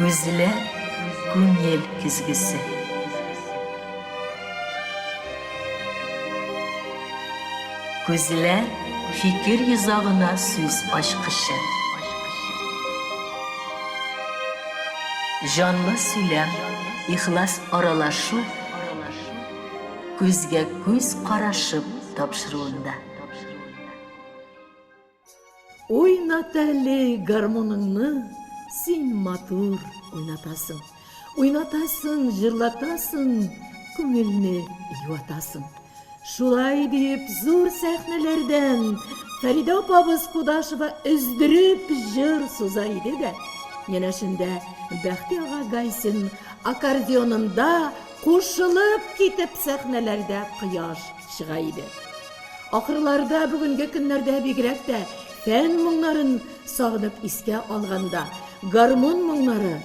Күзләр, күңел көзгесе. Күзләр, фикер йозагына сүз ачкычы. Җанлы сөйләм, ихлас аралашу күзгә күз карашып тапшыруында. Уйнат әле гармуныңны, син матур уйнатасың. Уйнатасың, җырлатасың, күңелне юатасың. Шулай диеп зур сәхнәләрдән Фәридә апабыз Кудашева өздереп җыр суза иде дә, янәшендә Бәхти ага Гайсин аккордеонында кушылып китеп сәхнәләрдә кояш чыга иде. Ахырларда, бүгенге көннәрдә бигрәк тә фән моңнарын сагынып искә алганда, гармун моңнары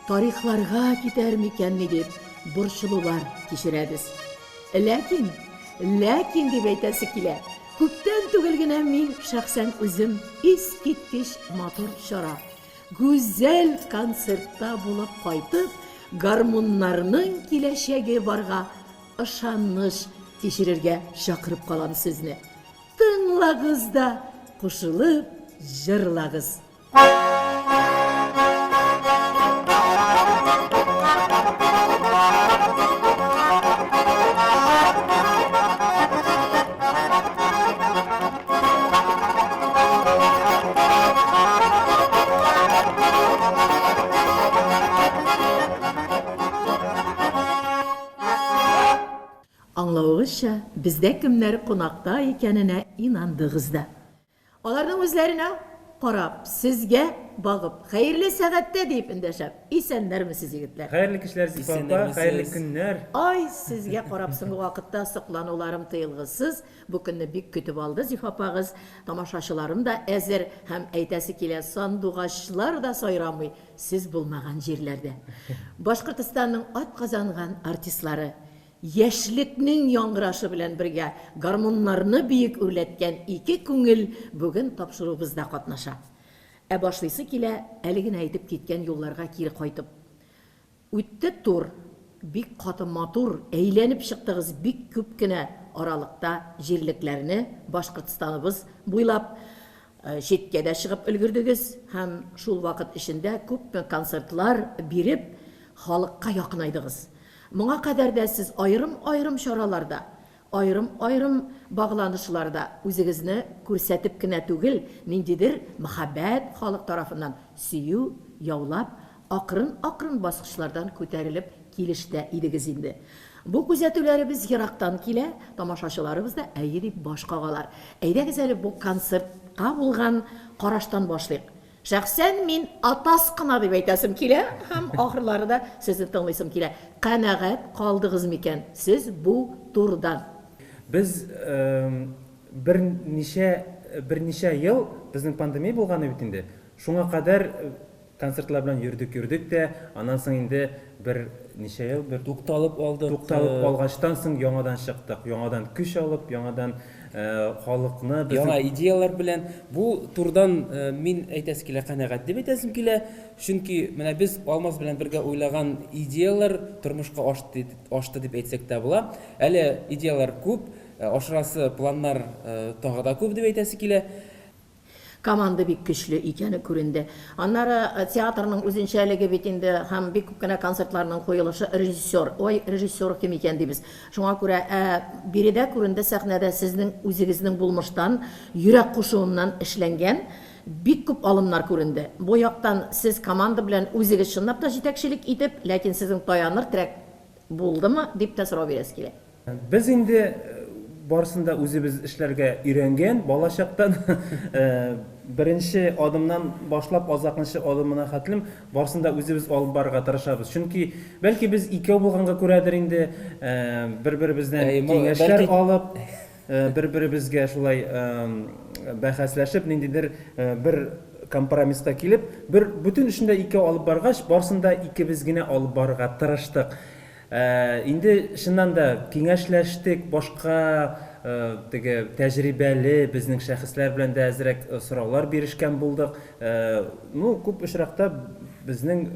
тарихларга китәр микәнни дип борчылулар кичерәбез. Ләкин, ләкин дип әйтәсе килә, күптән түгел генә мин шәхсән үзем искиткеч матур чара, гүзәл концертта булып кайтып, гармуннарның киләчәге барга ышаныч кичерергә чакырып калам сезне. Тыңлагыз да, кушылып җырлагыз. Аңлавыгызча, бездә кемнәр кунакта икәненә инандыгыз да. Аларның үзләренә карап, сезгә багып, хәерле сәгатьтә диеп эндәшәм. Исәннәрмесез, егетләр? Хәерле кичләр, Зифа апа, хәерле көннәр. Ай, сезгә карап соңгы вакытта соклануларым тыелгысыз. Бу көнне бик көтеп алды Зифа апагыз. Тамашачыларым да әзер һәм, әйтәсе килә, сандугачлар да сайрамый сез булмаган җирләрдә. Башкортостанның атказанган артистлары, яшьлекнең яңгырашы белән бергә гармуннарны биек үрләткән ике күңел бүген тапшыруыбызда катнаша. Ә башлыйсы килә, әле генә әйтеп киткән юлларга кире кайтып. Үтте тур, бик каты матур, әйләнеп чыктыгыз бик күп кенә аралыкта җирлекләрне Башкортстаныбыз буйлап. Читкә дә чыгып өлгердегез һәм шул вакыт эчендә күпме концертлар биреп, халыкка якынайдыгыз. Моңа кадәр дә сез аерым-аерым чараларда, аерым-аерым багланышларда үзегезне күрсәтеп кенә түгел, ниндидер мәхәббәт, халык тарафыннан сөю яулап, акрын-акрын баскычлардан күтәрелеп килештә идегез инде. Бу күзәтүләребез ерактан килә, тамашачыларыбыз да әйе дип баш кагалар. Әйдәгез әле бу концертка булган караштан башлыйк. Шәхсән мин атас кына дип әйтәсем килә һәм ахырлары да сезне тыңлыйсым килә. Канәгать калдыгыз микән сез бу турдан? Без берничә берничә ел безнең пандемия булганы бит инде. Шуңа кадәр концертлар белән йөрдек-йөрдек тә, аннан соң инде бер ничә ел бер Тукталып алдык. Тукталып алгачтан соң яңадан чыктык. Яңадан көч алып, яңадан халыкны безнең. Яңа идеяләр белән. Бу турдан мин әйтәсе килә, канәгать дип әйтәсем килә. Чөнки менә без Алмаз белән бергә уйлаган идеяләр тормышка ашты, ашты дип әйтсәк тә була. Әле идеяләр күп, ашырасы планнар тагы да күп дип әйтәсе килә. Команда бик көчле икәне күренде. Аннары театрның үзенчәлеге бит инде һәм бик күп кенә концертларның куелышы режиссер. Ой, режиссер кем икән дибез. Шуңа күрә, ә биредә күренде сәхнәдә сезнең үзегезнең булмыштан, йөрәк кушуыннан эшләнгән бик күп алымнар күренде. Бу яктан сез команда белән үзегез чынлап та җитәкчелек итеп, ләкин сезнең таяныр терәк булдымы, дип тә сорау бирәсе килә. Без инде барысын да үзебез эшләргә өйрәнгән балачактан. Беренче адымнан башлап азакынчы адымына хәтлем барысын да үзебез алып барырга тырышабыз. Чөнки бәлки без икәү булганга күрәдер инде, бер-беребездән киңәшләр алып, бер-беребезгә шулай бәхәсләшеп, ниндидер бер компромисска килеп, бер бөтен эшне дә икәү алып баргач, барысын да икебез генә алып барырга тырыштык. Инде чыннан да киңәшләштек, башка теге тәҗрибәле безнең шәхесләр белән дә әзрәк сораулар бирешкән булдык. Ну, күп очракта безнең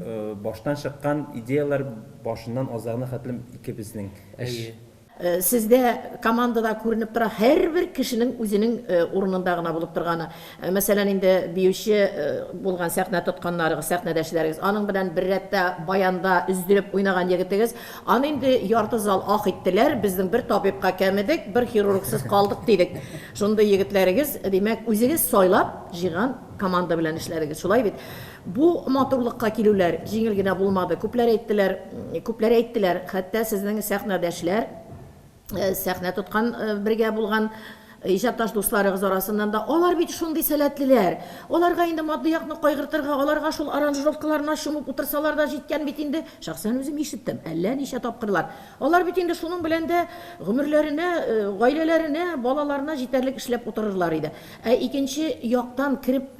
баштан чыккан идеяләр башыннан азагына хәтлем икебезнең эш. Әйе. Сездә командада күренеп тора, һәрбер кешенең үзенең урынында гына булып торганы. Мәсәлән, инде биюче булган сәхнә тотканнарыгыз, сәхнәдәшләрегез, аның белән бер рәттә баянда өздереп уйнаган егетегез, аны инде ярты зал ах иттеләр, безнең бер табибка кәмедек, бер хирургсыз калдык дидек. Шундый егетләрегез, димәк, үзегез сайлап җыйган команда белән эшләдегез, шулай бит? Бу матурлыкка килүләр җиңел генә булмады. Күпләр әйттеләр, күпләр әйттеләр, хәтта сезнең сәхнәдәшләр, сәхнә тоткан бергә булган иҗатташ дусларыгыз арасыннан да, алар бит шундый сәләтлеләр, аларга инде матди якны кайгыртырга, аларга шул аранжировкаларына чумып утырсалар да җиткән бит инде. Шәхсән үзем ишеттем, әллә ничә тапкырлар. Алар бит инде шуның белән дә гомерләренә, гаиләләренә, балаларына җитәрлек эшләп утырырлар иде. Ә икенче яктан кереп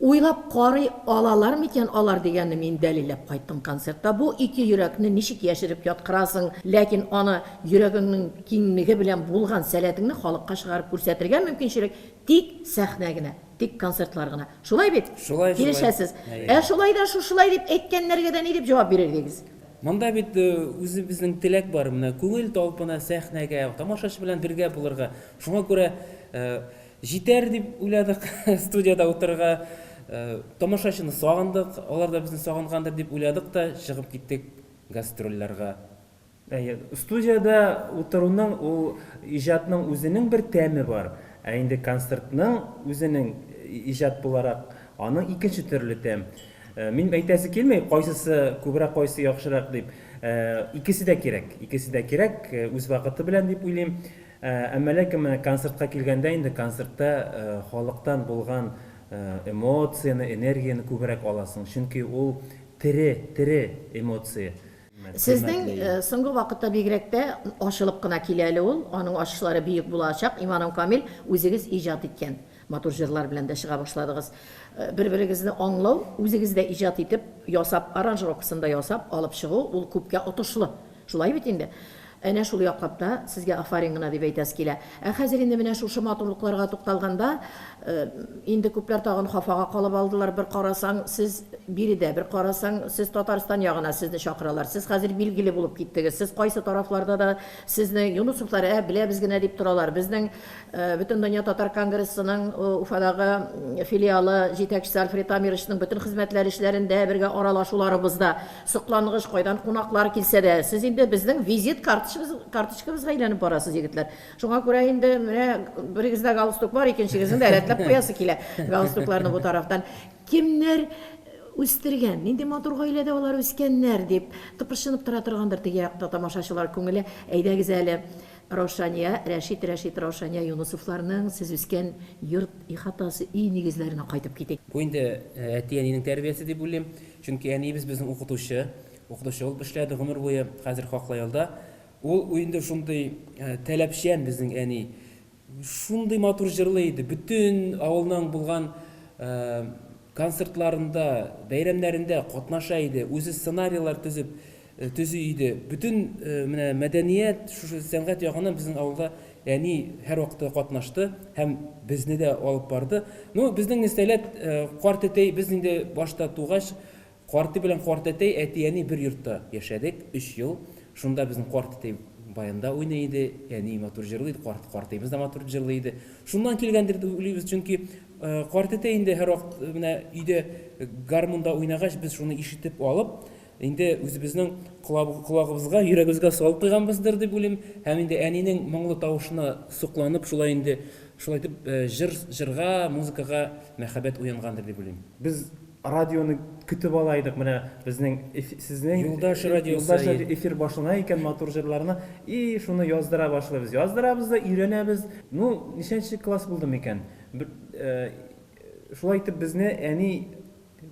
Уйлап карый алалар микән алар дигәнне мин дәлилләп кайттым концертта. Бу ике йөрәкне ничек яшереп яткырасың, ләкин аны йөрәгеңнең киңлеге белән булган сәләтеңне халыкка чыгарып күрсәтергә мөмкинчелек тик сәхнә генә, тик концертлар гына. Шулай бит? Шулай, шулай. Килешәсез. Әйе. Ә шулай да шушылай дип әйткәннәргә дә ни дип җавап бирер идегез? Монда бит үзебезнең теләк бар, менә күңел талпына сәхнәгә, тамашачы белән бергә булырга. Шуңа күрә Җитәр дип уйладык студиядә утырырга. Тамашачыны сагындык, алар да безне сагынгандыр дип уйладык та, чыгып киттек гастрольләргә. Әйе, студиядә утыруның ул иҗатның үзенең бер тәме бар. Ә инде концертның үзенең иҗат буларак, аның икенче төрле тәм. Мин әйтәсе килми, кайсысы күбрәк, кайсы яхшырак дип. Икесе дә кирәк, икесе дә кирәк, үз вакыты белән дип уйлыйм. Әмма ләкин менә концертка килгәндә инде концертта халыктан булган эмоцияне, энергияне күбрәк аласың. Чөнки ул тере, тере эмоция. Сезнең соңгы вакытта бигрәк тә ачылып кына килә әле ул, аның ачышлары бөек булачак, иманым камил, үзегез иҗат иткән матур җырлар белән дә чыга башладыгыз. Бер-берегезне аңлау, үзегез дә иҗат итеп, ясап, аранжировкасын да ясап алып чыгу, ул күпкә отышлы. Шулай бит инде? Әнә шул яклап та сезгә афарин гына дип әйтәсе килә. Ә хәзер инде менә шушы матурлыкларга тукталганда, инде күпләр тагын хафага калып алдылар. Бер карасаң, сез биредә, бер карасаң, сез Татарстан ягына сезне чакыралар. Сез хәзер билгеле булып киттегез. Сез кайсы тарафларда да сезне Юнусовлар, ә, беләбез генә дип торалар. Безнең Бөтендөнья татар конгрессының Уфадагы филиалы җитәкчесе Альфред Амировичның бөтен хезмәтләре эшләрендә бергә аралашуларыбыз да соклангыч, кайдан кунаклар килсә дә, сез инде безнең визит карточкабызга әйләнеп барасыз, егетләр. Шуңа күрә инде менә берегездә галстук бар, икенчегезнең дә рәтләп куясы килә галстукларны бу тарафтан. Кемнәр үстергән, нинди матур гаиләдә алар үскәннәр дип тыпырчынып тора торгандыр теге якта тамашачылар күңеле. Әйдәгез әле, Раушания, Рәшит, Рәшит, Раушания Юнысовларның сез үскән йорт, ихатасы, өй нигезләренә кайтып китик. Бу инде әти-әнинең тәрбиясе дип уйлыйм. Чөнки әниебез безнең укытучы, укытучы булып эшләде гомер буе, хәзер хаклы ялда. Ул инде шундый таләпчән безнең әни. Шундый матур җырлый иде. Бөтен авылның булган концертларында, бәйрәмнәрендә катнаша иде. Үзе сценарийлар төзеп, төзи иде. Бөтен менә мәдәният, шушы сәнгать ягыннан безнең авылда әни һәрвакытта катнашты һәм безне дә алып барды. Ну, безнең сәләт картәтәй, без инде башта тугач, карты белән картәтәй, әти-әни бер йортта яшәдек, өч ел. Шунда безнең картәтәй баянда уйный иде, әни матур җырлый иде, карт, картәебез дә матур җырлый иде. Шуннан килгәндер дип уйлыйбыз, чөнки картәтәй инде һәрвакыт менә өйдә гармунда уйнагач, без шуны ишетеп алып, Инде үзебезнең колагыбызга, йөрәгебезгә салып куйганбыздыр дип уйлыйм. Һәм инде әнинең моңлы тавышына сокланып, шулай инде, шулай итеп, җыр, җырга, музыкага мәхәббәт уянгандыр дип уйлыйм. Без радионы көтеп ала идек, менә безнең сезнең Юлдаш радиосы, Юлдаш радио эфир башлана икән, матур җырларны, и шуны яздыра башлыйбыз. Яздырабыз да өйрәнәбез. Ну, ничәнче класс булды микән? Бер, шулай итеп безне әни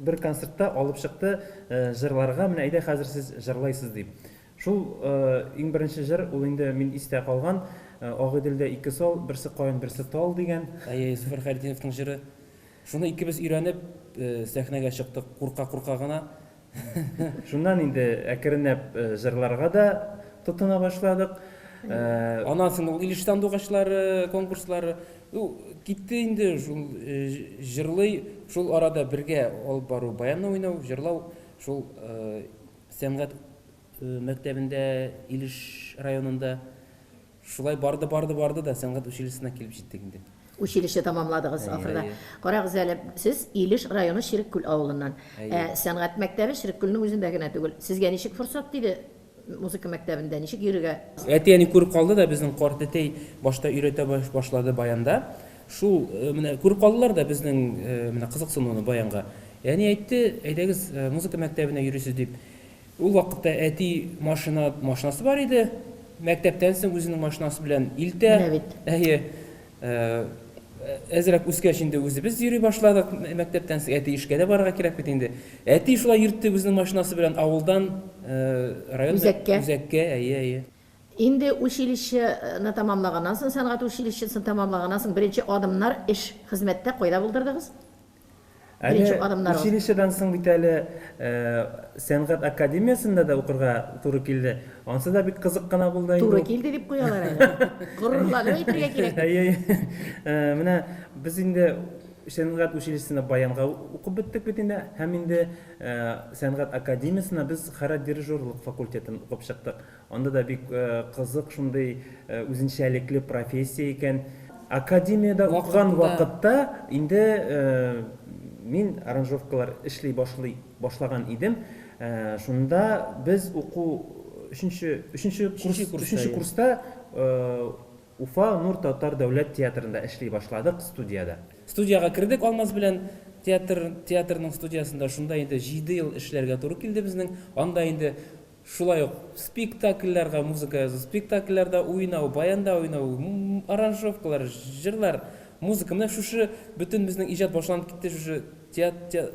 Бер концертта алып чыкты җырларга, менә әйдә хәзер сез җырлайсыз дип. Шул иң беренче җыр, ул инде мин истә калган, Агыйделдә ике сал, берсе каен, берсе тал дигән. Әйе, Зөфәр Хәйретдиновның җыры. Шуны икебез өйрәнеп, сәхнәгә чыктык, курка-курка гына. Шуннан инде әкренләп җырларга да тотына башладык. Аннан соң ул Илеш сандугачлары конкурслары. Ну, китте инде шул җырлый, шул арада бергә алып бару, баянны уйнау, җырлау. Шул сәнгать мәктәбендә Илеш районында шулай барды, барды, барды да сәнгать училищесына килеп җиттек инде. Училище тәмамладыгыз ахырда. Карагыз әле, сез Илеш районы Череккүл авылыннан. Ә сәнгать мәктәбе Череккүлнең үзендә генә түгел. Сезгә ничек форсат тиде музыка мәктәбендә, ничек йөрергә? Әти-әни күреп калды да, безнең карт әтәй башта өйрәтә башлады баянда. Шул менә күреп калдылар да безнең менә кызыксынуны баянга. Әни әйтте, әйдәгез музыка мәктәбенә йөрисез дип. Ул вакытта әти машина, машинасы бар иде. Мәктәптән соң үзенең машинасы белән илтә. Менә бит. Әйе. Әзрәк үскәч инде үзебез йөри башладык мәктәптән соң. Әти эшкә дә барырга кирәк бит инде. Әти шулай йөртте үзенең машинасы белән авылдан район Үзәккә. Үзәккә, әйе, әйе. Инде училищены тәмамлаганнан соң, сәнгать училищесын тәмамлаганнан соң беренче адымнар эш, хезмәттә кайда булдырдыгыз? Әле Беренче адымнар. училищедан соң бит әле сәнгать академиясендә дә укырга туры килде. Ансы да бик кызык кына булды инде. Туры килде дип куялар әле. Горурланып әйтергә кирәк. Әйе, әйе. Менә без инде сәнгать училищесында баянга укып беттек бит инде. Һәм инде сәнгать академиясенә без хора-дирижерлык факультетын укып чыктык. Анда да бик кызык шундый үзенчәлекле профессия икән. Академиядә укыган вакытта инде мин аранжировкалар эшли башлый башлаган идем. Шунда без уку өченче өченче курс өченче курста Уфа Нур татар дәүләт театрында эшли башладык студиядә. Студиягә кердек Алмаз белән театр театрның студиясендә шунда инде җиде ел эшләргә туры килде безнең. Анда инде Шулай ук спектакльләргә музыка язу, спектакльләрдә уйнау, баянда уйнау, аранжировкалар, җырлар, музыка. Менә шушы бөтен безнең иҗат башланып китте шушы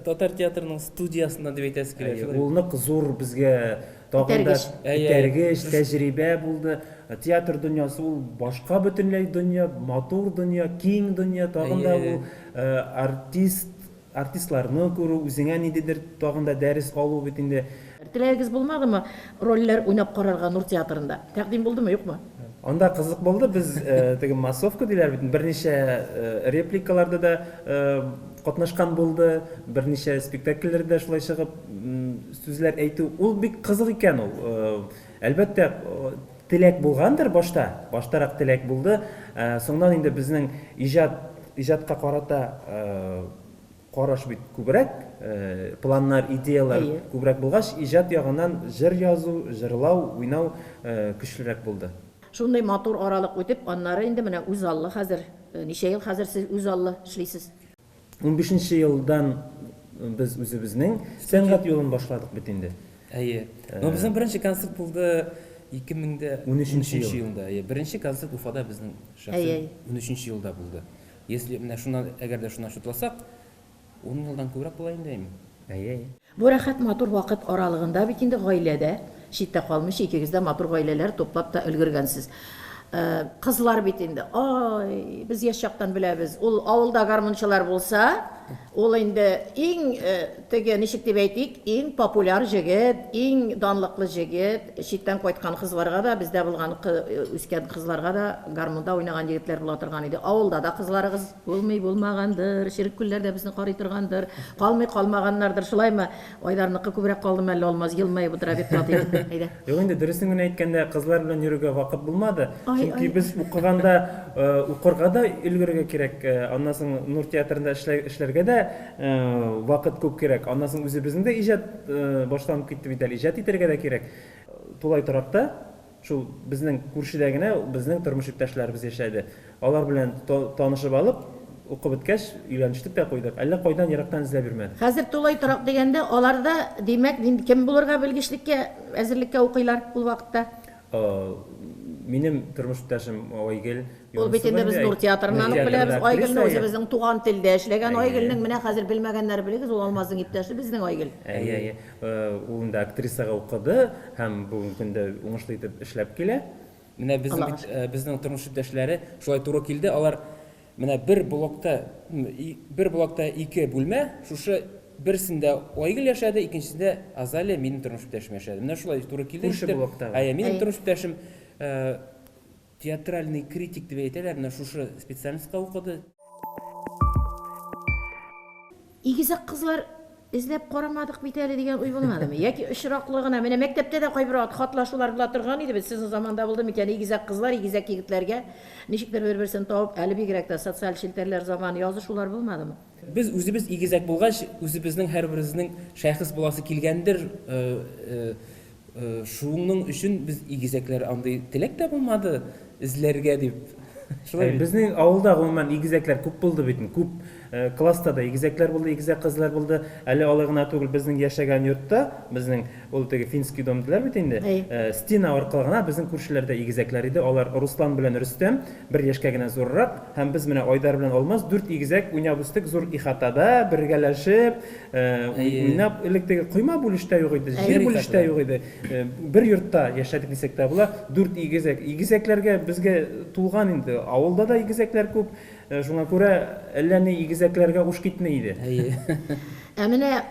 татар театрының студиясеннән дип әйтәсе килә. Әйе, ул нык зур безгә тагын да этәргеч, тәҗрибә булды. Театр дөньясы ул башка бөтенләй дөнья, матур дөнья, киң дөнья, тагын да ул артист Артистларны күрү, үзеңә ниндидер тагын да дәрес алу бит инде. Теләгегез булмадымы рольләр уйнап карарга Нур театрында? Тәкъдим булдымы, юкмы? Анда кызык булды, без теге массовка диләр бит, берничә репликаларда да катнашкан булды, берничә спектакльләрдә шулай чыгып сүзләр әйтү, ул бик кызык икән ул. Әлбәттә, теләк булгандыр башта, баштарак теләк булды, соңыннан инде безнең иҗат Иҗатка карата караш бит күбрәк, планнар, идеяләр күбрәк булгач, иҗат ягыннан җыр язу, җырлау, уйнау көчлерәк булды. Шундый матур аралык үтеп, аннары инде менә үзаллы хәзер, ничә ел хәзер сез үзаллы эшлисез? Унбишенче елдан без үзебезнең сәнгать юлын башладык бит инде. Әйе. Но безнең беренче концерт булды 2013 елда. Әйе, беренче концерт Уфада безнең шәхсән 13 елда булды. Если менә шуннан, әгәр дә шуннан шутласак, ун елдан күбрәк була инде, әйеме? Әйе, әйе. Бу рәхәт матур вакыт аралыгында бит инде гаилә дә читтә калмыйча, икегез дә матур гаиләләр туплап та өлгергәнсез. Кызлар бит инде, ай, без яшь чактан беләбез, ул авылда гармунчылар булса, ул инде иң теге, ничек дип әйтик, иң популяр җегет, иң данлыклы җегет, читтән кайткан кызларга да, бездә булган үскән кызларга да гармунда уйнаган егетләр була торган иде. Авылда да кызларыгыз булмый булмагандыр, Черек күлләр дә безне карый торгандыр, калмый калмаганнардыр, шулаймы? Айдарныкы күбрәк калдымы әллә Алмаз елмаеп утыра бик латыйф итеп. Әйдә. Юк инде, дөресен генә әйткәндә, кызлар белән йөрергә вакыт булмады. Чөнки без укыганда укырга да өлгерергә кирәк, аннан соң Нур театрында эшләргә дә вакыт күп кирәк. Аннан соң үзебезнең дә иҗат башланып китте бит әле, иҗат итәргә дә кирәк. Тулай торакта Шул безнең күршедә генә безнең тормыш иптәшләребез яшәде. Алар белән танышып алып, укып беткәч, өйләнештек тә куйдык. Әллә кайдан ерактан эзләп йөрмәдек. Хәзер тулай торак дигәндә, алар да, димәк, нинди, кем булырга белгечлеккә, әзерлеккә укыйлар ул вакытта? Минем тормыш иптәшем Айгөл Ул бит инде без Нур театрыннан ук беләбез Айгөлне, үзебезнең Туган телдә эшләгән Айгөлнең, менә хәзер белмәгәннәр белегез, ул Алмазның иптәше, безнең Айгөл. Әйе, әйе. Ул инде актрисага укыды һәм бүгенге көндә уңышлы итеп эшләп килә. Менә безнең бит, безнең тормыш иптәшләре шулай туры килде, алар менә бер блокта, бер блокта ике бүлмә, шушы берсендә Айгөл яшәде, икенчесендә Азалия, минем тормыш иптәшем яшәде. Менә шулай туры килде. Күрше блокта. Әйе, минем тормыш иптәшем Театральный критик дип әйтәләр, менә шушы специальностька укыды. Игезәк кызлар эзләп карамадык бит әле дигән уй булмадымы? Яки очраклы гына, менә мәктәптә дә кайбер вакыт хатлашулар була торган иде бит, сезнең заманда булды микән, игезәк кызлар, игезәк егетләргә ничектер бер-берсен табып, әле бигрәк тә социаль челтәрләр заманы, язышулар булмадымы? Без үзебез игезәк булгач, үзебезнең һәрберебезнең шәхес буласы килгәндер, шуның өчен без игезәкләр андый теләк тә булмады эзләргә дип. Шулай бит? Безнең авылда гомумән игезәкләр күп булды бит инде, күп. Класста да игезәкләр булды, игезәк кызлар булды. Әле алай гына түгел, безнең яшәгән йортта, безнең ул теге финский дом диләр бит инде, стена аркылы гына безнең күршеләрдә игезәкләр иде. Алар Руслан белән Рөстәм, бер яшькә генә зуррак. Һәм без менә Айдар белән Алмаз дүрт игезәк уйнап үстек, зур ихатада, бергәләшеп, уйнап. Элек теге койма бүлеш тә юк иде, җир бүлеш тә юк иде. Бер йортта яшәдек дисәк тә була. Дүрт игезәк. Игезәкләргә безгә тулган инде. Авылда да игезәкләр күп. Шуңа күрә әллә ни игезәкләргә уш китми иде. Әйе. Ә менә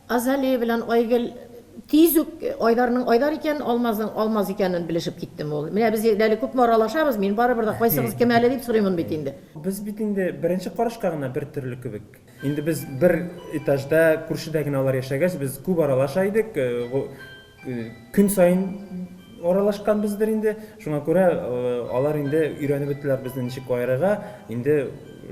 Азалия белән Айгөл тиз үк Айдарның Айдар икәнен, Алмазның Алмаз икәнен белешеп киттеме ул? Менә без әле күпме аралашабыз, мин барыбер дә кайсыгыз кем әле дип сорыймын бит инде. Без бит инде беренче карашка гына бер төрле кебек. Инде без бер этажда, күршедә генә алар яшәгәч, без күп аралаша идек. Көн саен аралашканбыздыр инде. Шуңа күрә алар инде өйрәнеп беттеләр безне ничек аерырга. Инде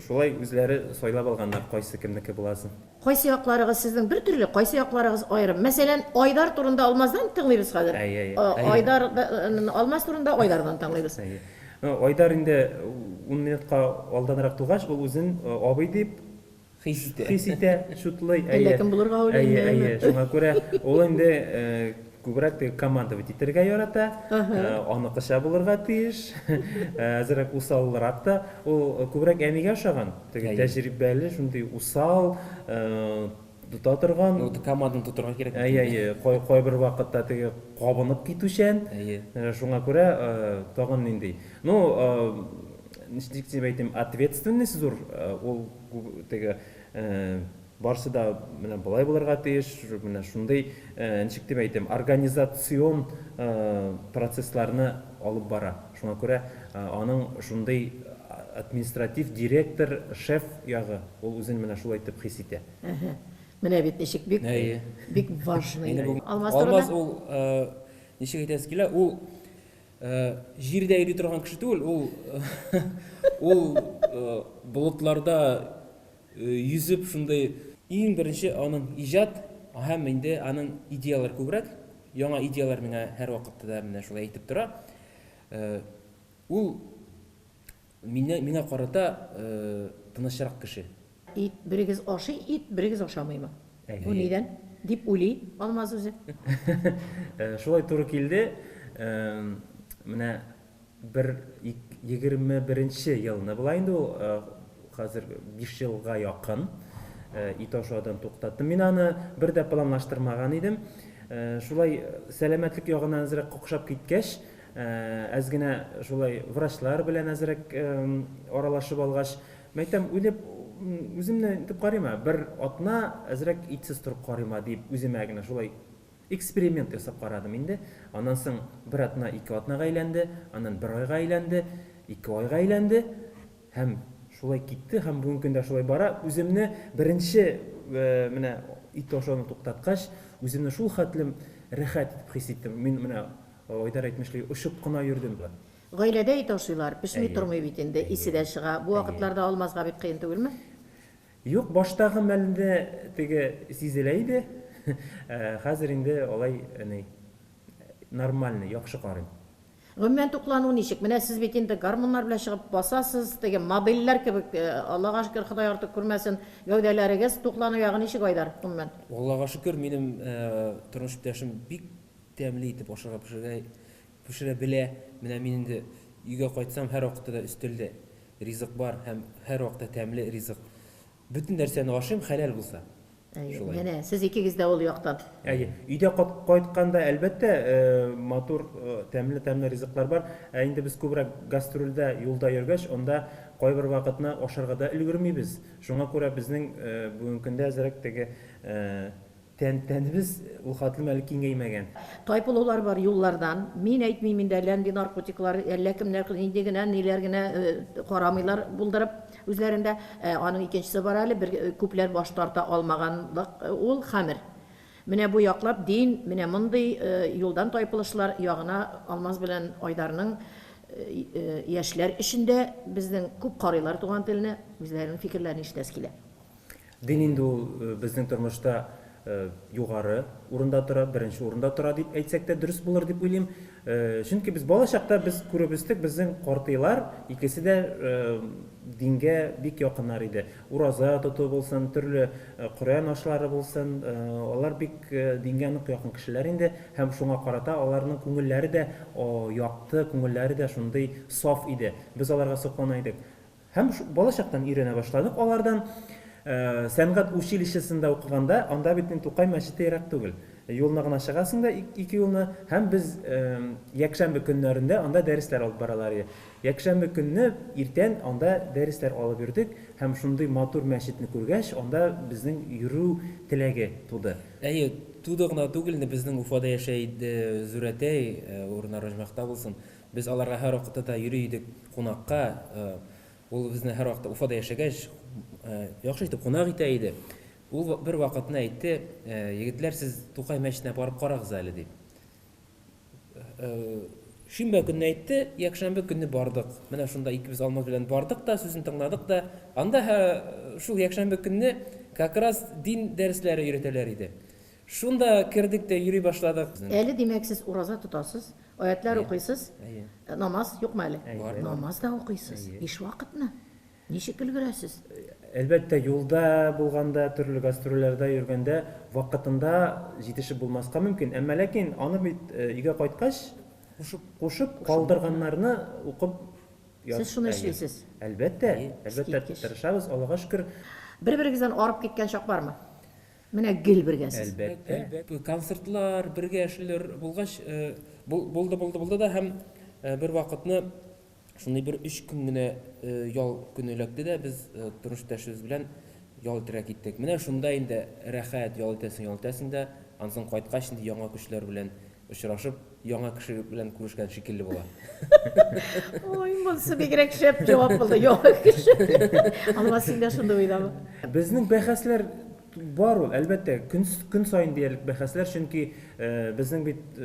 шулай үзләре сайлап алганнар, кайсы кемнеке буласын. Кайсы якларыгыз сезнең бер төрле, кайсы якларыгыз аерым? Мәсәлән, Айдар турында Алмаздан тыңлыйбыз хәзер. Әйе, әйе. Айдар, Алмаз турында Айдардан тыңлыйбыз. Әйе. Айдар инде ун минутка алданрак тугач, ул үзен абый дип хис итә. Хис итә, чутлый. Әллә кем булырга уйлый инде. Әйе, әйе. Шуңа күрә ул инде күбрәк теге командовать итәргә ярата, аныкыча булырга тиеш, әзрәк усалрак та. Ул күбрәк әнигә ошаган, теге тәҗрибәле, шундый усал, тота торган. Ну, команданы тотырга кирәк. Әйе, әйе. Кайбер вакытта теге кабынып китүчән. Әйе. Шуңа күрә тагын нинди. Ну, ничек дип әйтим, ответственность зур. Ул теге барсы да менә болай булырга тиеш, менә шундый, ничек дип әйтим, организацион процессларны алып бара. Шуңа күрә аның шундый административ директор, шеф ягы, ул үзен менә шулай итеп хис итә. Әһә. Менә бит ничек бик, Әйе. бик важный. Инде бу Алмаз Алмаз турында? ул, ничек әйтәсе килә, ул җирдә йөри торган кеше түгел, ул ул болытларда йөзеп шундый. Иң беренче аның иҗат һәм инде аның идеяләр күбрәк, яңа идеяләр миңа һәрвакытта да менә шулай әйтеп тора. Ул мине, миңа карата тынычрак кеше. Ит, берегез ашый ит, берегез ашамыймы? Бу нидән? Дип уйлый Алмаз үзе. Шулай туры килде. Менә бер 21 нче елны була инде ул, хәзер 5 елга якын ит ашаудан туктаттым. Мин аны бер дә планлаштырмаган идем. Шулай сәламәтлек ягыннан әзрәк какшап киткәч, Әз генә шулай врачлар белән әзрәк аралашып алгач, мәйтәм, уйлап, үземне итеп карыйм, бер атна әзрәк итсез торып карыйм, дип үземә генә шулай эксперимент ясап карадым инде. Аннан соң бер атна ике атнага әйләнде, аннан бер айга әйләнде, ике айга әйләнде һәм шулай китте һәм бүгенге көндә шулай бара. Үземне беренче менә ит ашауны туктаткач, үземне шул хәтлем рәхәт итеп хис иттем. Мин менә Айдар әйтмешли, очып кына йөрдем. Гаиләдә ит ашыйлар, пешми тормый бит инде, исе дә чыга. Бу вакытларда Алмазга бик кыен түгелме? Юк, баштагы мәлендә теге сизелә иде. Хәзер инде алай ни, нормальный, яхшы карыйм. Гомумән, туклану ничек? Менә сез бит инде гармуннар белән чыгып басасыз, теге модельләр кебек, Аллага шөкер, Ходай артык күрмәсен, гәүдәләрегез. Туклану ягы ничек, Айдар, гомумән? Аллага шөкер, минем тормыш иптәшем бик Тәмле итеп ашарга пешерергә пешерә белә. Менә мин инде өйгә кайтсам, һәрвакытта да өстәлдә ризык бар һәм һәрвакытта тәмле ризык. Бөтен нәрсәне ашыйм, хәләл булса. Әйе, Шулай. менә сез икегез дә ул яктан. Әйе, өйдә кайтканда, әлбәттә, матур, тәмле-тәмле ризыклар бар. Ә инде без күбрәк гастрольдә, юлда йөргәч, анда кайбер вакытны ашарга да өлгермибез. Шуңа күрә безнең бүгенге көндә әзрәк теге Тән, тәнебез ул хәтлем әле киңәймәгән. Тайпылулар бар юллардан. Мин әйтмим инде, әллә нинди наркотиклар, әллә кемнәр нинди генә, ниләр генә карамыйлар булдырып үзләрендә. Ә аның икенчесе бар әле, бер күпләр баш тарта алмаганлык, ул хәмер. Менә бу яклап дин, менә мондый юлдан тайпылышлар ягына Алмаз белән Айдарның яшьләр өчен дә безнең күп карыйлар туган телне, үзләренең фикерләрен ишетәсе килә. Дин инде ул безнең тормышта югары урында тора, беренче урында тора дип әйтсәк тә дөрес булыр дип уйлыйм. Чөнки без балачакта без күреп үстек, безнең картыйлар икесе дә дингә бик якыннар иде. Ураза тоту булсын, төрле Коръән ашлары булсын, алар бик дингә нык якын кешеләр инде һәм шуңа карата аларның күңелләре дә якты, күңелләре дә шундый саф иде. Без аларга соклана идек. Һәм балачактан өйрәнә башладык алардан. Сәнгать училищесында укыганда, анда бит инде Тукай мәчете ерак түгел. Юлны гына чыгасың да, ике юлны, һәм без якшәмбе көннәрендә анда дәресләр алып баралар иде. Якшәмбе көнне иртән анда дәресләр алып йөрдек һәм шундый матур мәчетне күргәч, анда безнең йөрү теләге туды. Әйе, туды гына түгел инде, безнең Уфада яшәй иде Зүрәтәй, урыннары оҗмахта булсын. Без аларга һәрвакытта да йөри идек кунакка. Ул безне һәрвакытта Уфада яшәгәч, яхшы итеп кунак итә иде. Ул бер вакытны әйтте, Егетләр, сез Тукай мәчетенә барып карагыз әле, дип. Шимбә көнне әйтте, якшәмбе көнне бардык. Менә шунда икебез Алмаз белән бардык та, сүзен тыңладык та. Анда шул якшәмбе көнне как раз дин дәресләре өйрәтәләр иде. Шунда кердек тә йөри башладык. Әле, димәк, сез ураза тотасыз, аятьләр укыйсыз, намаз юкмы әле? Бар. Намаз да укыйсыз. Биш вакытны. Ничек өлгерәсез? Әлбәттә, юлда булганда, төрле гастрольләрдә йөргәндә вакытында җитешеп булмаска мөмкин. Әмма ләкин аны бит өйгә кайткач, кушып, калдырганнарны укып Сез шуны эшлисез? Әлбәттә, әлбәттә, тырышабыз, Аллага шөкер. Бер-берегездән арып киткән чак бармы? Менә гел бергә сез. Әлбәттә. Әлбәттә. Концертлар, бергә эшләр булгач, булды, булды, булды да һәм бер вакытны шундый бер өч көн генә ял көне эләкте дә, без тормыш иптәшебез белән ял итәргә киттек. Менә шунда инде рәхәт, ял итәсең, ял итәсең дә, аннан соң кайткач инде яңа көчләр белән очрашып, яңа кеше белән күрешкән шикелле була. Ой, монысы бигрәк шәп җавап булды, яңа кеше. Алмаз, син дә шундый уйдамы? Безнең бәхәсләр бар ул, әлбәттә, көн, көн саен диярлек бәхәсләр, чөнки безнең бит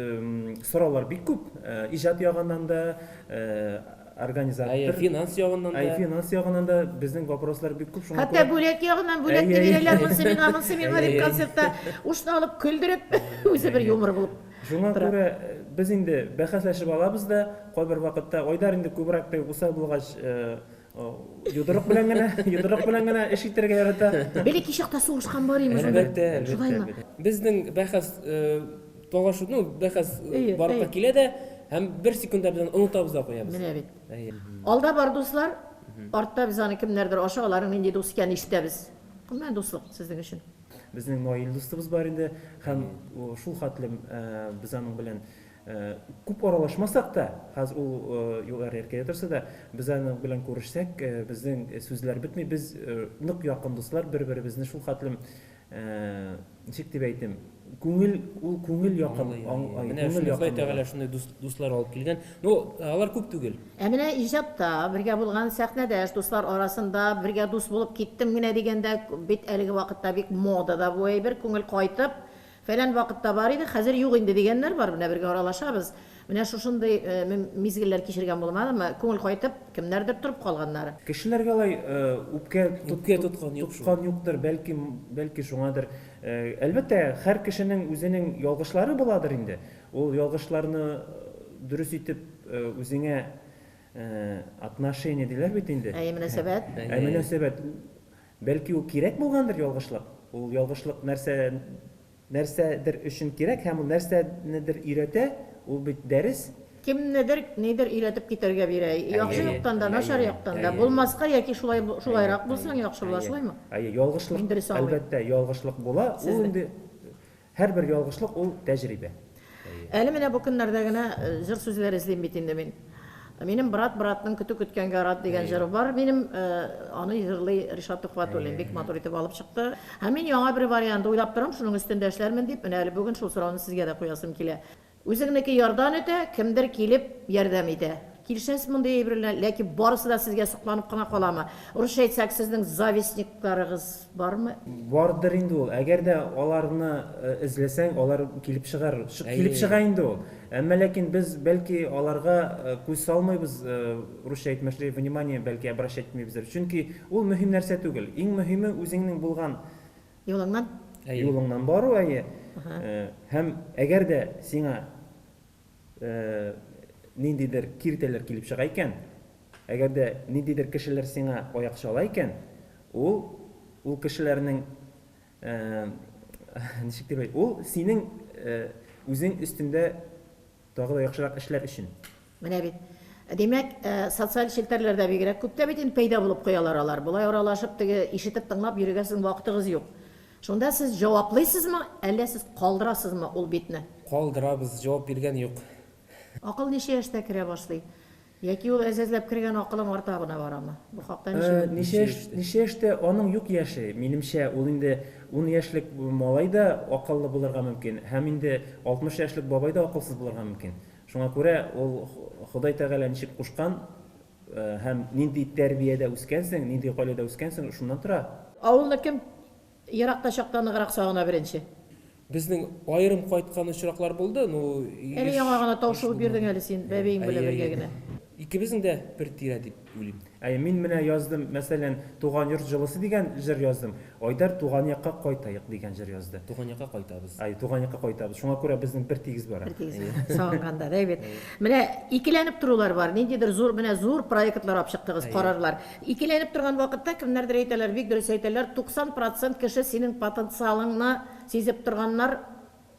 сораулар бик күп, иҗат ягыннан да, организатор. Әйе, финанс ягыннан да. Әйе, финанс ягыннан да безнең вопрослар бик күп, шуңа Хәтта бүләк ягыннан бүләк тә бирәләр, монысы миңа, монысы миңа дип концертта ушны алып көлдереп, үзе бер юмор булып. Шуңа күрә без инде бәхәсләшеп алабыз да, кайбер вакытта Айдар инде күбрәк теге усал булгач, йодрык белән генә, йодрык белән генә эш итәргә ярата. Бәләкәй чакта сугышкан бар име шунда? Әлбәттә, әлбәттә. Безнең бәхәс талашу, ну, бәхәс барлыкка килә дә, һәм бер секундта без аны онытабыз да куябыз. Менә бит. Алда бар дуслар, артта без аны кемнәрдер аша, аларның нинди дус икәнен ишетәбез. Гомумән, дуслык сезнең өчен. Безнең Наил дустыбыз бар инде, һәм шул хәтлем без аның белән күп аралашмасак та, хәзер ул югары яркәйдә торса да, без аның белән күрешсәк, безнең сүзләр бетми, без нык якын дуслар, бер-беребезне шул хәтлем, ничек дип әйтим, күңел, ул күңел якын, Менә шундый Ходай Тәгалә шундый дуслар алып килгән. Ну, алар күп түгел. Ә менә иҗатта бергә булган сәхнәдәш дуслар арасында бергә дус булып киттем генә дигәндә, бит әлеге вакытта бик модада бу әйбер, күңел кайтып, Фәлән вакытта бар иде, хәзер юк инде дигәннәр бар, менә бергә аралашабыз. Менә шушындый мизгелләр кичергән булмадымы? Күңел кайтып, кемнәрдер торып калганнары. Кешеләргә алай үпкә Үпкә тоткан юк шул. Тоткан юктыр, бәлки, бәлки шуңадыр. Әлбәттә, һәр кешенең үзенең ялгышлары буладыр инде. Ул ялгышларны дөрес итеп үзеңә отношение диләр бит инде. Әйе, мөнәсәбәт. Ә мөнәсәбәт. Бәлки ул кирәк булгандыр ялгышлык? Ул ялгышлык нәрсә, нәрсәдер өчен кирәк һәм ул нәрсәнедер өйрәтә, ул бит дәрес. Кемнедер нидер өйрәтеп китәргә бирә, яхшы яктан да, начар яктан да. Булмаска яки шулай, шулайрак булсаң яхшы була, шулаймы? Әйе, ялгышлык, Мин дөрес аңлыйм. әлбәттә, ялгышлык була. Ул инде һәрбер ялгышлык ул тәҗрибә. Әле менә бу көннәрдә генә җыр сүзләре эзлим бит инде мин. Минем брат братның көтү көткәнгә рад дигән җыры бар минем, аны җырлый Ришат Төхвәтуллин, бик матур итеп алып чыкты. Һәм мин яңа бер вариант уйлап торам, шуның өстендә эшләрмен дип, менә әле бүген шул сорауны сезгә дә куясым килә. Үзеңнеке ярдан өтә, кемдер килеп ярдәм итә. Килешәсез мондый әйбер белән, ләкин барысы да сезгә сокланып кына каламы? Русча әйтсәк, сезнең завистникларыгыз бармы? Бардыр инде ул. Әгәр дә аларны эзләсәң, алар килеп чыгар. Килеп чыга инде ул. Әмма ләкин без, бәлки, аларга күз салмыйбыз, русча әйтмешли, внимание, бәлки, обращать итмибездер. Чөнки ул мөһим нәрсә түгел. Иң мөһиме, үзеңнең булган Юлыңнан? Әйе. Юлыңнан бару, әйе. Һәм әгәр дә сиңа ниндидер киртәләр килеп чыга икән, әгәр дә ниндидер кешеләр сиңа аяк чала икән, ул ул кешеләрнең ничек дип әйт, ул синең үзең өстендә Тагы да яхшырак эшләр өчен. Менә бит. Димәк, социаль челтәрләрдә бигрәк күп тә бит инде пәйда булып куялар алар. Болай аралашып, теге ишетеп, тыңлап йөрергә сезнең вакытыгыз юк. Шунда сез җаваплыйсызмы, әллә сез калдырасызмы ул битне? Калдырабыз, җавап биргән юк. Акыл ничә яшьтә керә башлый? Яки ул әз-әзләп кергән акылың арта гына барамы? Бу хакта ничек Ничә яшь, ничә яшьтә аның юк яше. Минемчә, ул инде ун яшьлек малай да акыллы булырга мөмкин, һәм инде 60 яшьлек бабай да акылсыз булырга мөмкин. Шуңа күрә ул Ходай Тәгалә ничек кушкан һәм нинди тәрбиядә үскәнсең, нинди гаиләдә үскәнсең, шуннан тора. Авылны кем Еракта чакта ныграк сагына беренче. Безнең аерым кайткан очраклар булды, ну, Әле яңа гына тау шуып йөрдең әле син, бәбиең белән бергә генә. Икебезнең дә бер тирә дип уйлыйм. Әйе, мин менә яздым, мәсәлән, Туган йорт җылысы дигән җыр яздым. Айдар Туган якка кайтаек дигән җыр язды. Туган якка кайтабыз. Әйе, туган якка кайтабыз. Шуңа күрә безнең бер тигез бара. Бер тигез бара. Сагынганда, да бит. Менә икеләнеп торулар бар. Ниндидер зур, менә зур проектлар алып чыктыгыз, карарлар. Икеләнеп торган вакытта кемнәрдер әйтәләр, бик дөрес әйтәләр, 90 процент кеше синең потенциалыңны сизеп торганнар,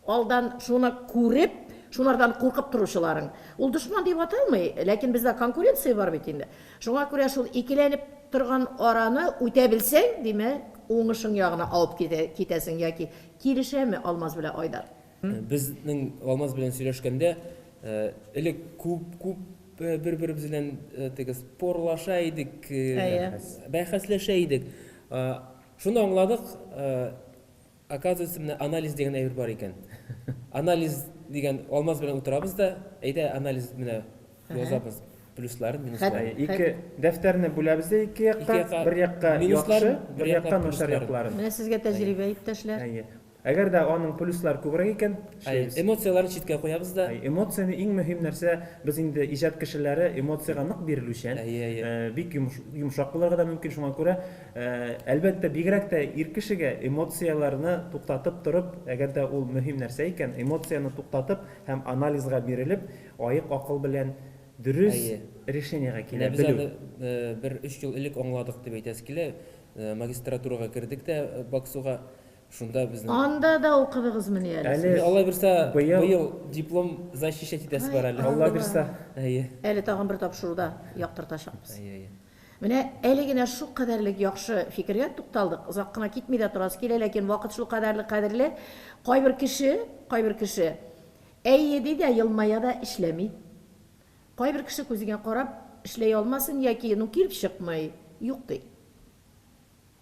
алдан шуны күреп, шунардан куркып торучыларың. Ул дошман дип аталмый, ләкин бездә конкуренция бар бит инде. Шуңа күрә шул икеләнеп торган араны үтә белсәң, димәк, уңышың ягына авып китәсең яки килешәме Алмаз белән Айдар? Безнең Алмаз белән сөйләшкәндә, элек күп, күп бер-беребез белән теге спорлаша идек, бәхәсләшә идек. Шуны аңладык, оказывается, менә анализ дигән әйбер бар икән. Анализ дигән Алмаз белән утырабыз да, әйдә анализ менә язабыз, плюсларын, минусларын. Ике дәфтәрне бүләбез дә ике якка, бер якка яхшы, бер якка начар якларын. Менә сезгә тәҗрибә, иптәшләр. Әйе. Әгәр дә аның плюслары күбрәк икән, эшләйбез. Эмоцияләрне читкә куябыз да. Эмоцияне иң мөһим нәрсә, без инде иҗат кешеләре эмоциягә нык бирелүчән. Бик йомшак булырга да мөмкин, шуңа күрә, әлбәттә, бигрәк тә ир кешегә эмоцияләрне туктатып торып, әгәр дә ул мөһим нәрсә икән, эмоцияне туктатып һәм анализга бирелеп, аек акыл белән дөрес решениегә килә белү. Менә без аны бер өч ел элек аңладык дип әйтәсе килә. Магистратурага кердек тә БАКСУга. Шунда безнең. Анда да укыдыгызмыни әле сез? Әле Алла бирсә, быел, быел диплом защищать итәсе бар әле. Алла бирсә. Әйе. Әле тагын бер тапшыруда яктыртачакбыз. Әйе, әйе. Менә әле генә шулкадәрлек яхшы фикергә тукталдык, озак кына китми дә торасы килә, ләкин вакыт шулкадәрле кадерле. Кайбер кеше, кайбер кеше әйе ди дә, елмая да, эшләми. Кайбер кеше күзеңә карап, эшләй алмасын яки ну килеп чыкмый, юк ди.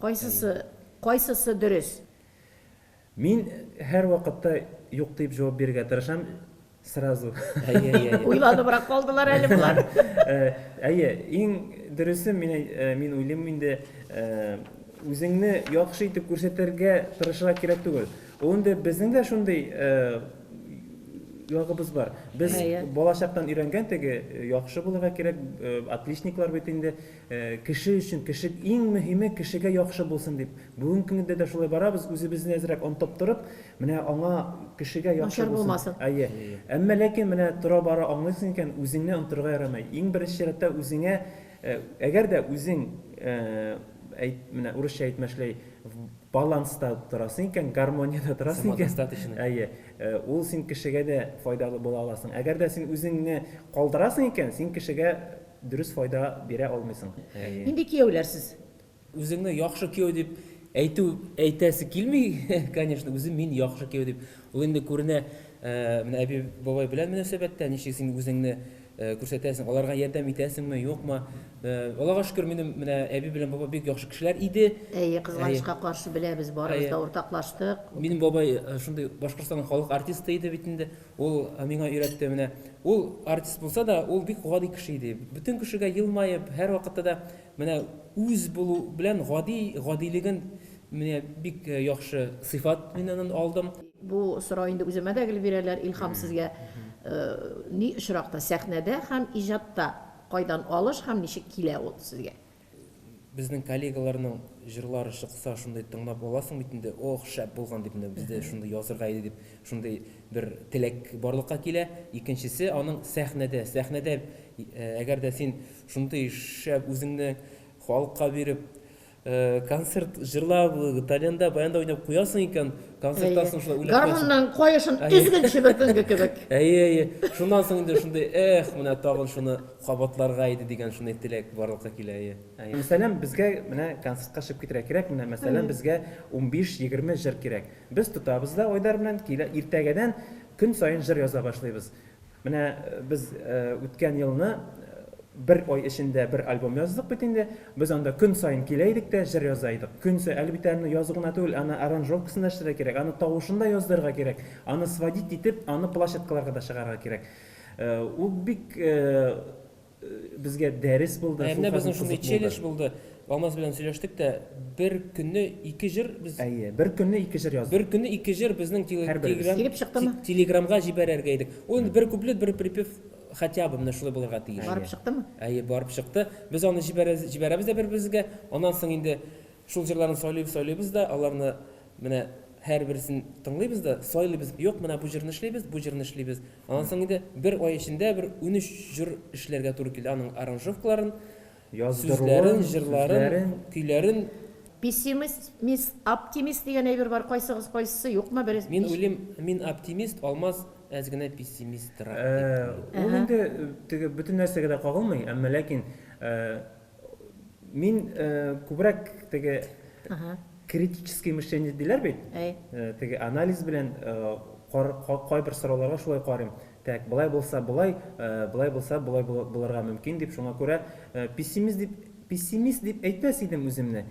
Кайсысы, кайсысы дөрес? Мин һәрвакытта юк дип җавап бирергә тырышам, сразу. Әйе, әйе, әйе. Уйланыбрак калдылар әле болар. Әйе, иң дөресе, мин, мин уйлыйм инде, үзеңне яхшы итеп күрсәтергә тырышырга кирәк түгел. Ул инде безнең дә шундый ягыбыз бар. Без балачактан өйрәнгән теге яхшы булырга кирәк, отличниклар бит инде. Кеше өчен, кеше, иң мөһиме кешегә яхшы булсын дип. Бүгенге көндә дә шулай барабыз, үзебезне әзрәк онытып торып, менә аңа кешегә яхшы Начар булмасын. Әйе. Әмма ләкин менә тора-бара аңлыйсың икән, үзеңне онытырга ярамый. Иң беренче чиратта үзеңә, әгәр дә үзең, әйт, менә урысча әйтмешләй, в баланста торасың икән, гармониядә торасың икән. Самодостаточный. Әйе. Ул син кешегә дә файдалы була аласың. Әгәр дә син үзеңне калдырасың икән, син кешегә Дөрес файда бирә алмыйсың. Әйе. Нинди кияүләр сез? Үзеңне яхшы кияү дип әйтү әйтәсе килми, конечно, үзем мин яхшы кияү дип. Ул инде күренә, менә әби бабай белән мөнәсәбәттә, ничек син үзеңне күрсәтәсең, аларга ярдәм итәсеңме, юкмы? Аллага шөкер, минем менә әби белән бабай бик яхшы кешеләр иде. Әйе, кызганычка каршы беләбез, барыбыз да уртаклаштык. Минем бабай шундый Башкортстанның халык артисты иде бит инде. Ул миңа өйрәтте менә. Ул артист булса да, ул бик гади кеше иде. Бөтен кешегә елмаеп, һәрвакытта да менә үз булу белән гади, гадилеген менә бик яхшы сыйфат мин аннан алдым. Бу сорау инде үземә дә гел бирәләр, Илһам сезгә ни очракта сәхнәдә һәм иҗатта кайдан алыш һәм ничек килә ул сезгә? Безнең коллегаларның җырлары чыкса, шундый тыңлап аласың бит инде, ох, шәп булган дип, менә бездә шундый язырга иде дип, шундый бер теләк барлыкка килә. Икенчесе, аның сәхнәдә, сәхнәдә, әгәр дә син шундый шәп үзеңне халыкка биреп, концерт җырлап, тальянда, баянда уйнап куясың икән, концерттан соң шулай уйлап куясың. Гармунның каешын өзгәнче бер көнге кебек. Әйе, әйе. Шуннан соң инде шундый, эх, менә тагын шуны кабатларга иде дигән шундый теләк барлыкка килә, әйе. Мәсәлән, безгә менә концертка чыгып китәргә кирәк, менә мәсәлән, безгә 15-20 җыр кирәк. Без тотабыз да Айдар белән, килә, иртәгәдән көн саен җыр яза башлыйбыз. Менә без үткән елны бер ай эчендә бер альбом яздык бит инде. Без анда көн саен килә идек тә җыр яза идек. Көн саен, әле бит аны язу гына түгел, аны аранжировкасын да эшләргә кирәк, аны тавышын да яздырырга кирәк, аны сводить итеп, аны площадкаларга да чыгарырга кирәк. Ул бик Безгә дәрес булды, Ә менә безнең шундый челлендж булды. Алмаз белән сөйләштек тә, бер көнне ике җыр без Әйе, бер көнне ике җыр яздык. Бер көнне ике җыр безнең Һәрберебез. Килеп чыктымы? Телеграмга җибәрергә идек. Ул инде бер куплет, бер припев хотя бы менә шулай булырга тиеш. Барып чыктымы? Әйе, барып чыкты. Без аны җибәрәбез дә бер-беребезгә. Аннан соң инде шул җырларны сайлыйбыз, сайлыйбыз да, аларны менә һәрберсен тыңлыйбыз да, сайлыйбыз. Юк, менә бу җырны эшлибез, бу җырны эшлибез. Аннан соң инде бер ай эчендә бер 13 җыр эшләргә туры килде. Аның аранжировкаларын, сүзләрен, җырларын, көйләрен. Пессимист, оптимист дигән әйбер бар, кайсыгыз кайсысы, юкмы бер? Мин уйлыйм, мин оптимист, Алмаз әз генә пессимистрак дип уйлыйм. Ул инде теге бөтен нәрсәгә дә кагылмый, әмма ләкин мин күбрәк теге Критическое мышление диләр бит. Теге анализ белән кайбер сорауларга шулай карыйм. Так, болай булса болай, болай булса болай булырга мөмкин дип, шуңа күрә пессимист дип пессимист дип әйтмәс идем үземне.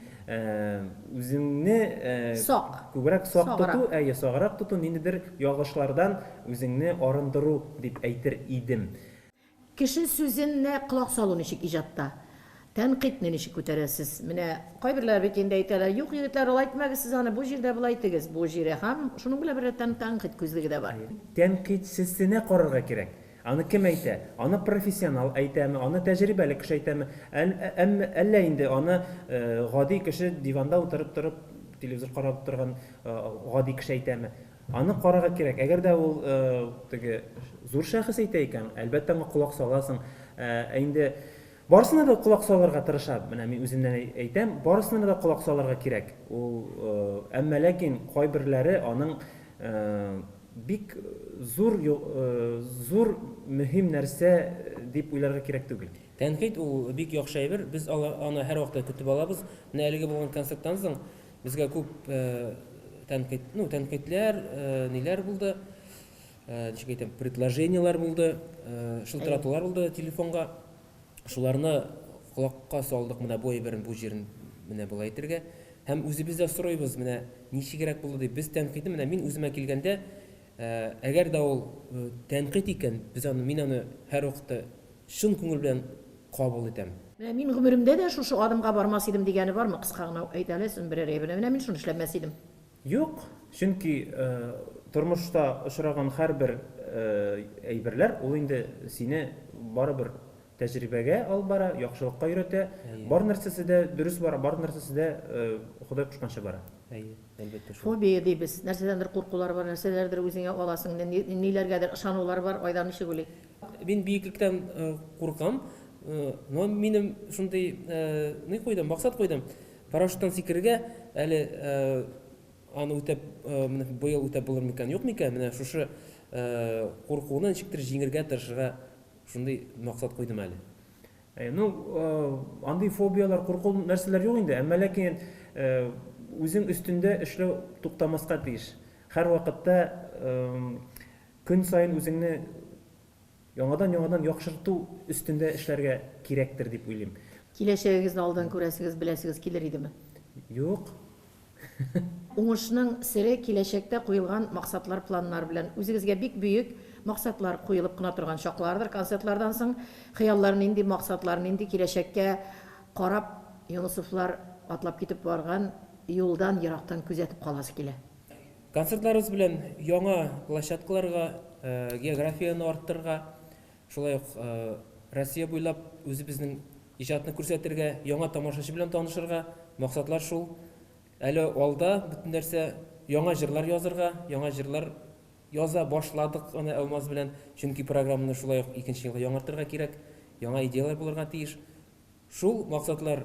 Үзеңне сак. Күбрәк сак тоту, әйе, саграк тоту, ниндидер ялгышлардан үзеңне арындыру дип әйтер идем. Кеше сүзенә колак салу ничек иҗатта? Тәнкыйтьне ничек күтәрәсез? Менә кайберләр бит инде әйтәләр, юк, егетләр, алай итмәгез сез аны, бу җирдә болай итегез, бу җире һәм шуның белән беррәттән тәнкыйть күзлеге дә бар. Тәнкыйтьчесенә карарга кирәк. Аны кем әйтә? Аны профессионал әйтәме, аны тәҗрибәле кеше әйтәме, әллә инде аны гади кеше диванда утырып торып телевизор карап утырган гади кеше әйтәме? Аны карарга кирәк. Әгәр дә ул теге зур шәхес әйтә икән, әлбәттә, аңа колак саласың. Ә инде барысына да колак салырга тырышам. Менә мин үземнән әйтәм, барысына да колак салырга кирәк. Ул, әмма ләкин кайберләре аның бик зур зур мөһим нәрсә дип уйларга кирәк түгел. Тәнкыйть ул бик яхшы әйбер. Без аны һәрвакытта көтеп алабыз. Менә әлеге булган концерттан соң Безгә күп тәнкыйть, ну, тәнкыйтьләр, ниләр булды, ничек әйтәм, предложениеләр булды, шылтыратулар булды телефонга. Шуларны колакка салдык, менә бу әйберен, бу җирен менә болай әйтергә. Һәм үзебез дә сорыйбыз, менә ничегрәк булды дип. Без тәнкыйтьне, менә мин үземә килгәндә, әгәр дә ул тәнкыйть икән, без аны, мин аны һәрвакытта Чын күңел белән кабул итәм. Менә мин гомеремдә дә шушы адымга бармас идем дигәне бармы? Кыска гына әйт әле, син берәр әйберне. Менә мин шуны эшләмәс идем. Юк, чөнки тормышта очраган һәрбер әйберләр ул инде сине барыбер тәҗрибәгә алып бара, яхшылыкка өйрәтә. Бар нәрсәсе дә дөрес бара, бар нәрсәсе дә Ходай кушканча бара. Әйе, әлбәттә шул. Фобия дибез. Нәрсәдәндер куркулар бар, нәрсәләрдер үзеңә аласың, ниләргәдер ышанулар бар. Айдар ничек уйлый? Мин биеклектән куркам, но минем шундый ни куйдым, максат куйдым. Парашюттан сикерергә әле аны үтәп, менә быел үтәп булыр микән, юк микән, менә шушы куркуны ничектер җиңергә тырышырга шундый максат куйдым әле. Ну, андый фобияләр, курку нәрсәләр юк инде, әмма ләкин үзең өстендә эшләү туктамаска тиеш. Һәрвакытта көн саен үзеңне Яңадан-яңадан яхшырту өстендә эшләргә кирәктер дип уйлыйм. Киләчәгегезне алдан күрәсегез, беләсегез килер идеме? Юк. Уңышның сере киләчәктә куелган максатлар, планнар белән. Үзегезгә бик бөек максатлар куелып кына торган чаклардыр. Концертлардан соң хыяллар нинди, максатлар нинди, киләчәккә карап Юнысовлар атлап китеп барган юлдан ерактан күзәтеп каласы килә. Концертларыбыз белән яңа площадкаларга, географияне арттырырга, шулай ук Россия буйлап үзебезнең иҗатны күрсәтергә, яңа тамашачы белән танышырга, максатлар шул. Әле алда бөтен нәрсә, яңа җырлар язырга, яңа җырлар яза башладык аны Алмаз белән, чөнки программаны шулай ук икенче елга яңартырга кирәк, яңа идеяләр булырга тиеш. Шул максатлар,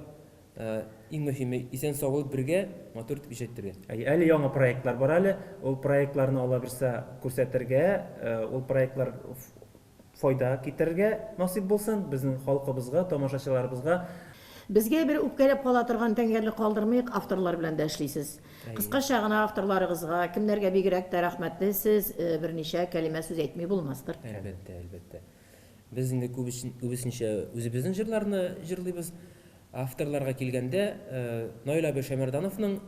иң мөһиме, исән-сау булып бергә матур итеп иҗат итәргә. Әйе, әле яңа проектлар бар әле. Ул проектларны алабирса күрсәтергә, ул проектлар файда китерергә насыйп булсын безнең халкыбызга, тамашачыларыбызга. Безгә бер үпкәләп кала торган тәңгәллек калдырмыйк, авторлар белән дә эшлисез. Кыскача гына авторларыгызга, кемнәргә бигрәк тә рәхмәтле сез, берничә кәлимә сүз әйтми булмастыр. Әлбәттә, әлбәттә. Без инде күбесенчә үзебезнең җырларны җырлыйбыз. Авторларга килгәндә, Наил абый Шәймәрдановның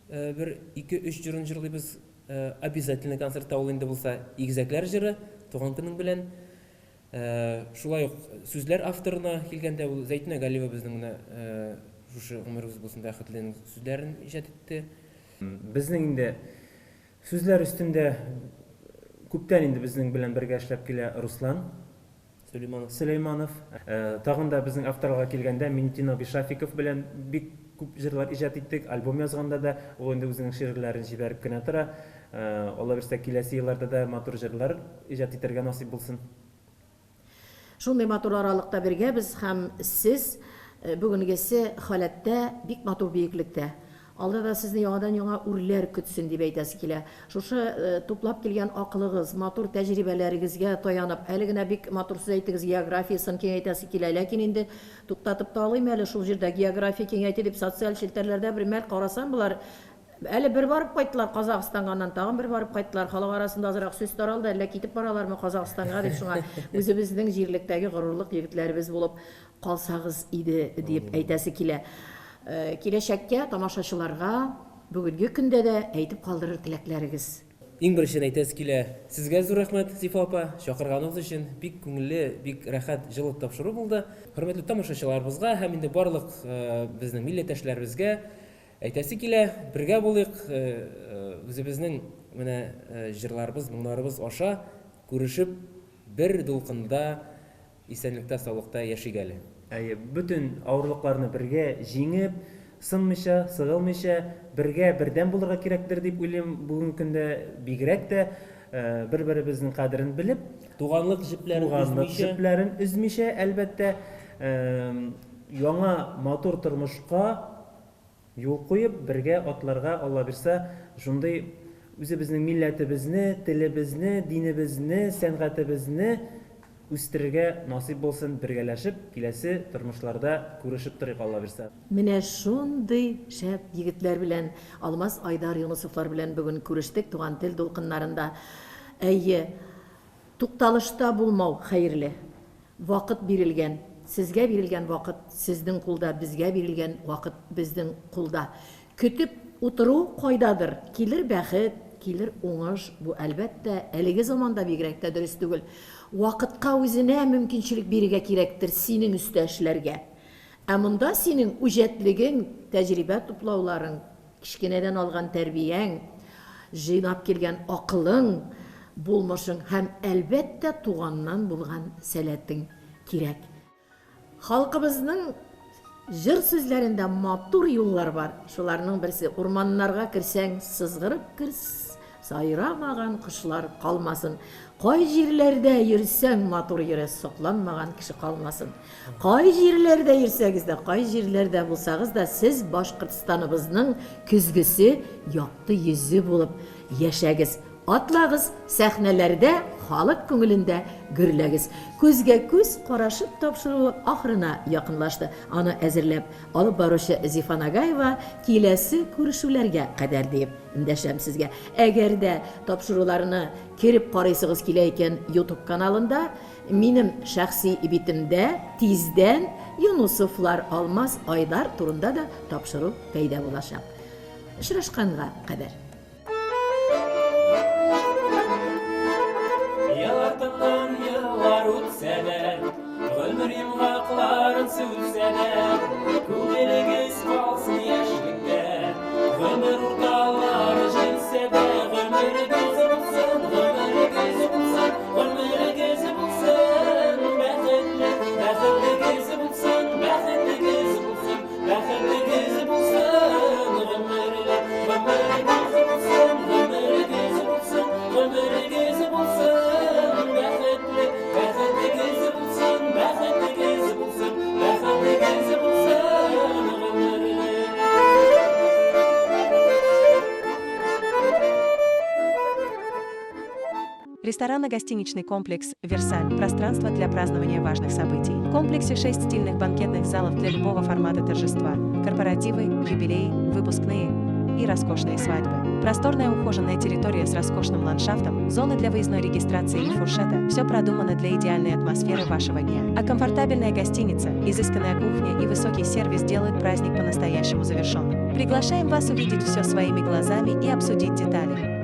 бер ике-өч җырын җырлыйбыз. Обязательно концертта ул инде булса Игезәкләр җыры, Туган көнең белән. Шулай ук сүзләр авторына килгәндә, ул Зәйтүнә Галиева безнең менә шушы Гомерегез булсын бәхетленең сүзләрен иҗат итте. Безнең инде Сүзләр өстендә күптән инде безнең белән бергә эшләп килә Руслан Сөләйманов. Сөләйманов. Тагын да безнең авторларга килгәндә, Минтин абый Шафиков белән бик күп җырлар иҗат иттек. Альбом язганда да ул инде үзенең шигырьләрен җибәреп кенә тора. Алла бирсә, киләсе елларда да матур җырлар иҗат итәргә насыйп булсын. Шундый матур аралыкта бергәбез һәм сез бүгенгесе халәттә бик матур биеклектә. Алда да сезне яңадан-яңа үрләр көтсен дип әйтәсе килә. Шушы туплап килгән акылыгыз, матур тәҗрибәләрегезгә таянып, әле генә бик матур сүз әйттегез, географиясен киңәйтәсе килә. Ләкин инде туктатып та алыйм әле шул җирдә, география киңәйтү дип социаль челтәрләрдә бер мәл карасам, болар Әле бер барып кайттылар Казахстанга, аннан тагын бер барып кайттылар. Халык арасында азрак сүз таралды, әллә китеп баралармы Казахстанга дип, шуңа үзебезнең җирлектәге горурлык егетләребез булып калсагыз иде дип әйтәсе килә. Киләчәккә тамашачыларга бүгенге көндә дә әйтеп калдырыр теләкләрегез. Иң беренчедән әйтәсе килә, сезгә зур рәхмәт, Зифа апа, чакырганыгыз өчен. Бик күңелле, бик рәхәт, җылы тапшыру булды. Хөрмәтле тамашачыларыбызга һәм инде барлык безнең милләттәшләребезгә Әйтәсе килә, бергә булыйк, үзебезнең менә җырларыбыз, моңнарыбыз аша күрешеп, бер дулкында исәнлектә-саулыкта яшик әле. Әйе, бөтен авырлыкларны бергә җиңеп, сынмыйча, сыгылмыйча, бергә, бердәм булырга кирәктер дип уйлыйм бүгенге көндә, бигрәк тә бер-беребезнең кадерен белеп, Туганлык җепләрен туганлык җепләрен өзмичә, әлбәттә, яңа матур тормышка Юл куеп, бергә атларга, Алла бирса, шундый үзебезнең милләтебезне, телебезне, динебезне, сәнгатебезне үстерергә насыйп булсын, бергәләшеп, киләсе тормышларда күрешеп торыйк, Алла бирса. Менә шундый шәп егетләр белән, Алмаз, Айдар Юнысовлар белән бүген күрештек Туган тел дулкыннарында. Әйе, тукталышта булмау хәерле. Вакыт бирелгән. Сезгә бирелгән вакыт сезнең кулда, безгә бирелгән вакыт безнең кулда. Көтеп утыру кайдадыр, килер бәхет, килер уңыш, бу, әлбәттә, әлеге заманда бигрәк тә дөрес түгел. Вакытка үзенә мөмкинчелек бирергә кирәктер синең өстә эшләргә. Ә монда синең үҗәтлегең, тәҗрибә туплауларың, Кечкенәдән алган тәрбияң, җыйнап килгән акылың, булмышың һәм, әлбәттә, туганнан булган сәләтең кирәк. Халкыбызның җыр сүзләрендә матур юллар бар. Шуларның берсе, Урманнарга керсәң, сызгырып кер, сайрамаган кошлар калмасын. Кай җирләрдә йөрсәң, матур йөре, сокланмаган кеше калмасын. Кай җирләрдә йөрсәгез дә, кай җирләрдә булсагыз да, сез Башкортстаныбызның көзгесе, якты йөзе булып яшәгез. Атлагыз, сәхнәләрдә халык күңелендә гөрләгез. Күзгә күз карашып тапшыруы ахырына якынлашты. Аны әзерләп алып баручы Зифа Нагаева киләсе күрешүләргә кадәр диеп эндәшәм сезгә. Әгәр дә тапшыруларны кереп карыйсыгыз килә икән YouTube каналында, минем шәхси битемдә тиздән Юнусовлар, Алмаз, Айдар турында да тапшыру пәйда булачак. Очрашканга кадәр. Ел артыннан еллар үтсә дә, гомер йомгакларын сүтсә дә, күңелегез калсын яшьлектә. Гомер урталары җитсә дә, гомерегез булсын, гомерегез булсын, гомерегез булсын, бәхетле, бәхетлегез булсын, бәхетлегез булсын, бәхетлегез булсын, гомерле, гомерегез булсын, гомерегез булсын, гомерегез булсын, бәхетле, бәхетлегез булсын, бәхетлегез булсын, бәхетлегез булсын, гомерле. Ресторанно-гостиничный комплекс «Версаль» – пространство для празднования важных событий. В комплексе 6 стильных банкетных залов для любого формата торжества – корпоративы, юбилеи, выпускные и роскошные свадьбы. Просторная ухоженная территория с роскошным ландшафтом, зоны для выездной регистрации и фуршета – все продумано для идеальной атмосферы вашего дня. А комфортабельная гостиница, изысканная кухня и высокий сервис делают праздник по-настоящему завершенным. Приглашаем вас увидеть все своими глазами и обсудить детали.